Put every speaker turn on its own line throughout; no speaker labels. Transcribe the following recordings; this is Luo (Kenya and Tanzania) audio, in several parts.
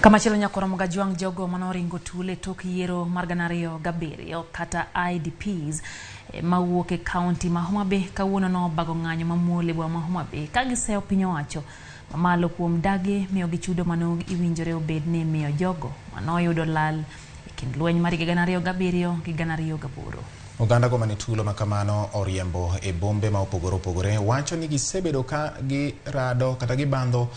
Kamachielo nyakoro Mogajwang' jogo manoringo tule tok yiero mar 2007 kata IDPs mawuok e kaunti ma Homa Bay kawuono nobago ng'anyo mamuol e boma ma Homa Bay ka giseyo piny owacho mamalo kuom dagi miyogi chudo mane iwinjore obed ni imiyo jogo manoyudo lal e kind lweny mar higa 2007 gi 2008.
Oganda go mane tulo makamano oriembo e bombe ma opogore opogore wacho ni gisebedo ka girado kata gibandho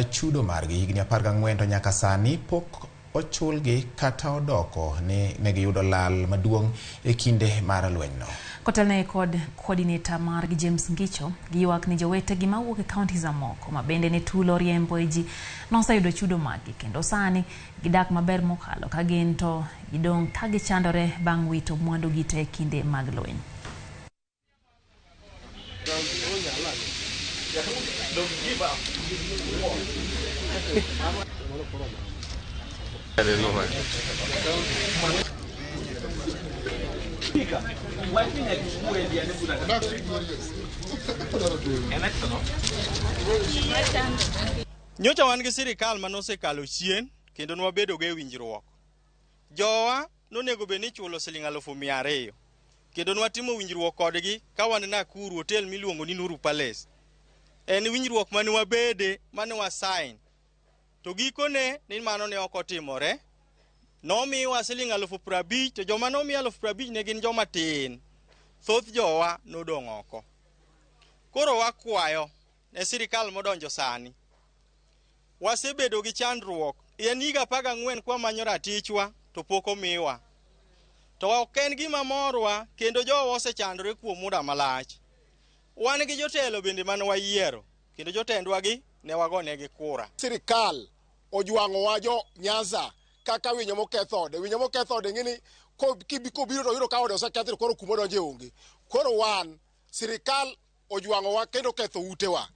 chudo margi higni 14 to nyaka sani pok ochulgi kata odoko ni ne giyudo lal maduong' e kinde mar lwenyno.
Kotelne kod coordinator margi James Ngicho, giywak ni jowetegi mawuok e counties mamoko ma bende ne tulo riembo e ji noseyudo chudo maggi kendo sani gidak maber mokalo ka gin to gidong' ka gichandore bang' wito mwandugi te e kinde mag lweny.
Nyocha wan gi sirikal mane osekalo chien kendo nwabedo go e winjruok. Jowa nonego bed ni ichulo siling 200,000 kendo nwatimo winjruok kodgi ka wan Nakuru hotel miluongo ni Nuru Palace. En winjruok mane wabede mane wasign. To gikone ni mano ne ok otimore. Nomiwa siling 50,000 to joma nomi 50,000 ne gin joma tin. Thoth jowa nodong' oko. Koro wakwayo ne sirikal modonjo sani. Wasebedo gi chandruok. En higa 14 kwamanyo ratichwa to pok omiwa. To ok en gima morwa kendo jowa osechandore kuom muda malach. Wan gi jotelo bende mane wayiero kendo jotendwa gi ne wagonegi kura.
Sirikal ojwang'owa jo Nyanza kaka winyo moketho ode. Winyo moketho ode ng'eni kobiro to yudo ka ode osekethre koro kuma odonje onge. Koro wan sirikal ojwang'owa kendo ketho utewa.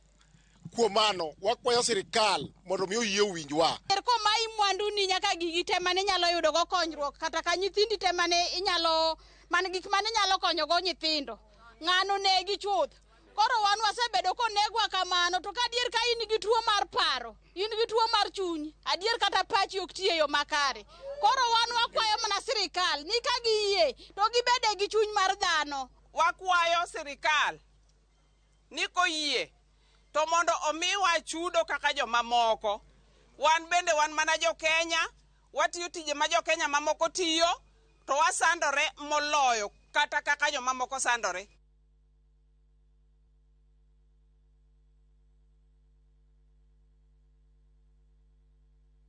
Kuom mano wakwayo sirikal mondo mi oyie owinjwa.
Komayi mwanduni nyaka gigi te mane inyalo yudo go konyruok kata ka nyithindi te mane inyalo man gik mane inyalo konyo go nyithindo. Ng'ano negi chuth. Koro wan wasebedo konegwa kamano to kadier ka in gi tuo mar paro, in gi tuo mar chuny, adier kata pachi ok ti e yo makare. Koro wan wakwayo mana sirikal ni ka giyie to gibede gi chuny mar dhano.
Wakwayo sirikal ni koyie to mondo omiwa chudo kaka jomamoko. Wan bende wan mana jo Kenya, watiyo tije ma jo Kenya mamoko tiyo, to wasandore moloyo kata kaka jomamoko sandore.